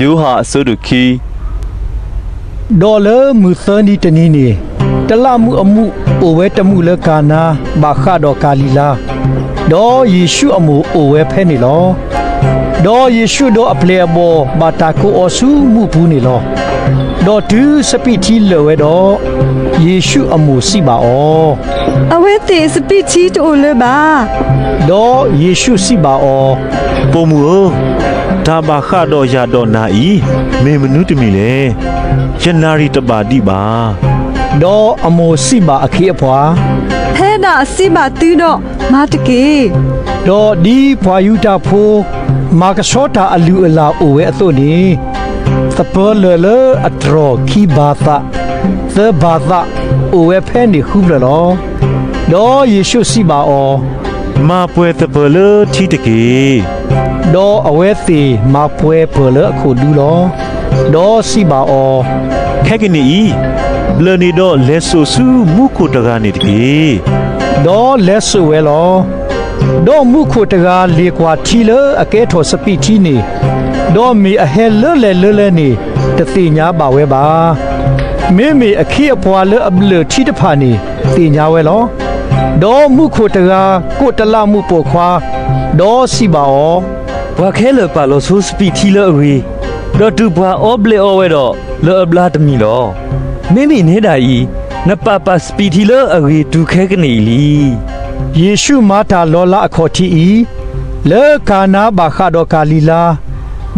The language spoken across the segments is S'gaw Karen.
ယိၤဟၣ်အဆၢဒိၣ်ခံ. ဒီးလၢမုၢ်သၢနံၤတနံၤန့ၣ်, တလးမူးအမူးအိၣ်ဝဲတမူးလၢကၤနါ ဘၣ်ဃးဒီးကၤလံၤလါ, ဒီးယ့ၣ်ၡူးအမိၢ်အိၣ်ဝဲဖဲန့ၣ်လီၤ. ဒီးယ့ၣ်ၡူးဒီးအပျဲၢ်အဘီၣ်ဘၣ်တၢ်ကိးအီၤဆူမူးပူၤန့ၣ်လီၤ. ဒီးတုၤစပံးထံလၢာ်ဝဲဒီး, ယ့ၣ်ၡူးအမိၢ်စံးဘၣ်အီၤ, အဝဲသ့ၣ်စပံးထံတအိၣ်လၢၤဘၣ်. ဒီးယ့ၣ်ၡူးစံးဘၣ်အီၤ, ပိာ်မုၣ်ဧၢ, တၢ်ဘၣ်ဃးဒီးယၤဒီးနၤအံၤ မ့ၢ်မနုၤတမံၤလဲၣ်. ယနၣ်ရံၣ်တဘၣ်ဒံးဘၣ်. ဒီးအမိၢ်စံးဘၣ်အခ့အပှၤ, ဖဲဒၣ်စံးဘၣ်သုဒီး မၤတက့ၢ်. ဒီးဒ်ပှၤယူဒၤဖိ မၤကဆှီတၢ်အလုၢ်အလၢ်အိၣ်ဝဲအသိးန့ၣ်, သပၢၤလၢၢ်လၢအတြီၢ်ခံဘၤသး, သၢဘၤသး, အိၣ်ဝဲဖဲန့ၣ်ဃုဖျၢၣ်လီၤ. ဒီးယ့ၣ်ၡူးစံးဘၣ်အီၤ, မၤပှဲၤသပၢၤလၢထံတက့ၢ်. ဒီးအဝဲသ့ၣ်မၤပှဲၤပၢၢ်လၢအခိၣ်ဒူလီၤ. ဒီးစံးဘၣ်အီၤ, ခဲကနံၣ်အံၤ, ဘျၢၣ်န့ၣ်ဒီးလဲၤစိာ်ဆူမူခိၣ်တဂၤန့ၣ်တက့ၢ်. ဒီးလဲၤစိာ်ဝဲလီၤ. ဒီးမူခိၣ်တဂၤလ့ၣ်ကွၢ်ထံလၢအကဲထီၣ်စပံးထံန့ၣ်, ဒီးမ့ၢ်အဟဲလၢလဲၣ်လၢလဲၣ်န့ၣ် တသ့ၣ်ညါဘၣ်ဝဲဘၣ်. မ့မ့ၢ်အခ့အပှၤလၢအဘျၢၣ်ထံတဖၣ်န့ၣ် သ့ၣ်ညါဝဲလီၤ. ဒီးမူခိၣ်တဂၤကိးတလးမူးပိာ်ခွါ, ဒီးစံးဘၣ်အီၤ, ပှၤခဲလၢာ်ပာ်လီၤဆိစပံးထံလၢအဂ့ၤ, ဒီးတုၤပှၤအီဘျဲးအီဝဲဒီး လၢအဘျါတမံၤလီၤ. မ့မ့ၢ်နဲဒၣ်အံၤ, နပာ်ပာ်စပံးထံလၢအဂ့ၤတုၤခဲကနံၣ်အံၤလံ. ယ့ၣ်ၡူးမၤတၢ်လီၤလးအခီၣ်ထံးအံၤ, လၢကၤနါဘၣ်ဃးဒီးကၤလံၤလါ,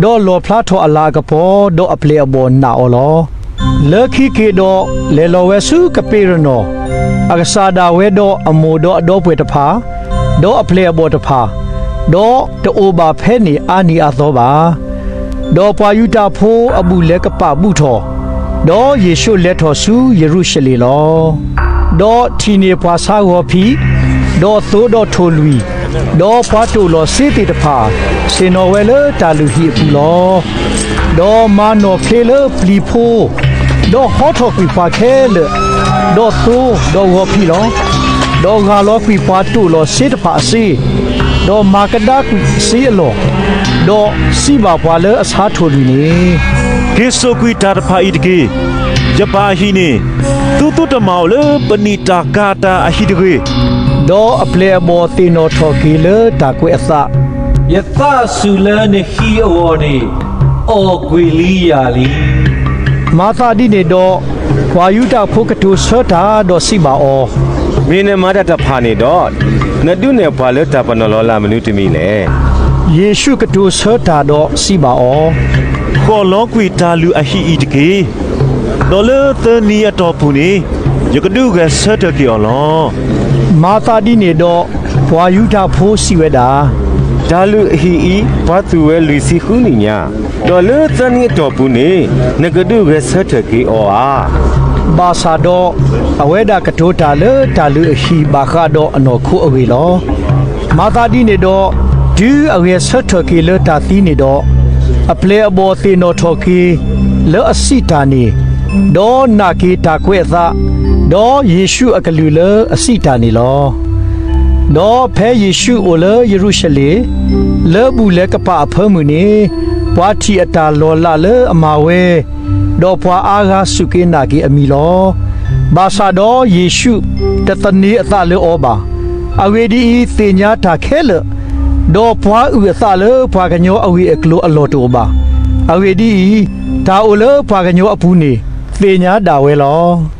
ဒီးလီၣ်ဖျါထီၣ်အလၤအကပီၤ, ဒီးအပျဲၢ်အဘီၣ်နာ်အီၤလီၤ. လၢခံက့ၤဒီး, လဲၤလီၤဝဲဆူကပ့းရနီၣ်, အကစၢ်ဒၣ်ဝဲဒီးအမိၢ်ဒီးအဒီပုၢ်ဝဲၢ်တဖၣ်, ဒီးအပျဲၢ်အဘီၣ်တဖၣ်, ဒီးတအိၣ်ဘၣ်ဖဲန့ၣ်အါနံၤအါသီဘၣ်. ဒီးပှၤယူဒၤဖိအဘူၣ်လဲၤကပာ်ဘူၣ်ထီၣ်, ဒီးယ့ၣ်ၡူးလဲၤထီၣ်ဆူယရူၤၡလ့ၣ်လီၤ. ဒီးထံၣ်န့ၢ်ပှၤဆါဂီၤဖံး, ဒီးသိဒီးထိၣ်လွံၢ်, ဒီးပှၤတိာ်လီၤစ့သ့ၣ်တဖၣ်, ဆ့ၣ်နီၤဝဲလၢတၢ်လုၢ်ဟံၣ်အပူၤလီၤ. ဒီးမၤနီၣ်ဖျ့လၢပျံၤဖိ, ဒီးဟီထီၣ်ကွံာ်ပှၤခဲလၢာ်, ဒီးသိဒီးဂီၤဖံးလီၤ. ဒီးဂၢ်လီၤကွံာ်ပှၤတိာ်လီၤစ့တဖၣ်အစ့, ဒီးမၤကဒါကွံာ်စ့အလီၢ်, ဒီးစံးဘၣ်ပှၤလၢအဆါထိၣ်လွံၢ်န့ၣ်, က့ၤစိာ်ကွံာ်တၢ်တဖၣ်အံၤတက့ၢ်. ယပၢ်အဟံၣ်န့ၣ်, သုသူတမၤအီၤလၢပနံာ်တၢ်ကၤအတၢ်အဟံၣ်တဂ့ၤ. ဒီးအပျဲၢ်အဘီၣ်သ့ၣ်နီၣ်ထီၣ်က့ၤလၢတၢ်ကွဲးအသး, ယသးစူၤလၢနဟံၣ်အဂီၢ်န့ၣ်, အီၣ်ကွံာ်လံယၤလံ. မၤသးဒ်န့ၣ်ဒီး, ပှၤယူဒၤဖိကတိၤဆၢတၢ်ဒီးစံးဘၣ်အီၤ, မ့ၢ်နမၤတၢ်တဖၣ်န့ၣ်ဒီး, နဒုးနဲၣ်ပှၤလၢတၢ်ပနီၣ်လီၤလးမနုၤတမံၤလဲၣ်. ယ့ၣ်ၡူးကတိၤဆၢတၢ်ဒီးစံးဘၣ်အီၤ, ဃီၣ်လီၤကွံာ်တၢ်လုၢ်အဟံၣ်အံၤတက့ၢ်. ဒီးလၢသၢနံၤအတီၢ်ပူၤန့ၣ်, ယကဒုးဂဲၤဆၢထၢၣ်က့ၤအီၤလီၤ. မၤသးဒ်န့ၣ်ဒီး, ပှၤယူဒၤဖိစံးဝဲဒၣ်, တၢ်လုၢ်အဟံၣ်အံၤ ပှၤသူၣ်ဝဲလွံၢ်ဆံဃုနံၣ်ညါ, ဒီးလၢသၢနံၤအတီၢ်ပူၤန့ၣ်, နကဒုးဂဲၤဆၢထၢၣ်က့ၤအီၤဧါ. ဘၣ်ဆၣ်ဒီး, အဝဲဒၣ်ကတိၤတၢ်လၢတၢ်လုၢ်အဟံၣ်ဘၣ်ဃးဒီးအနီၢ်ခိအဂ့ၢ်လီၤ. မၤသးဒ်န့ၣ်ဒီး, တုၤအဂဲၤဆၢထၢၣ်က့ၤလၢတၢ်သံန့ၣ်ဒီး, အပျဲၢ်အဘီၣ်သ့ၣ်နီၣ်ထီၣ်က့ၤလၢအစံးတၢ်န့ၣ်, ဒီးနာ်က့ၤတၢ်ကွဲးအသး, ဒီးယ့ၣ်ၡူးအကလုၢ်လၢအစံးတၢ်န့ၣ်လီၤ. ဒီးဖဲယ့ၣ်ၡူးအိၣ်လၢယရူၤၡလ့ၣ်, လၢဘူၣ်လဲၤကပာ်အဖၢမုၢ်န့ၣ်, ပှၤထံၣ်အတၢ်လီၤလးလၢအမၤဝဲ, ဒီးပှၤအါဂၤစူၢ်က့ၤနာ်က့ၤအမံၤလီၤ. ဘၣ်ဆၣ်ဒီးယ့ၣ်ၡူးတသန့ၤအသးလၢအီၤဘၣ်. အဂ့ၢ်ဒ်အံၤ, သ့ၣ်ညါတၢ်ခဲလၢာ်, ဒီးပှၤအုၣ်အသးလၢပှၤကညီအဂ့ၢ်အကျိၤအလီၢ်တအိၣ်ဘၣ်. အဂ့ၢ်ဒ်အံၤ, တၢ်အိၣ်လၢပှၤကညီအပူၤန့ၣ်, သ့ၣ်ညါဒၣ်ဝဲလီၤ.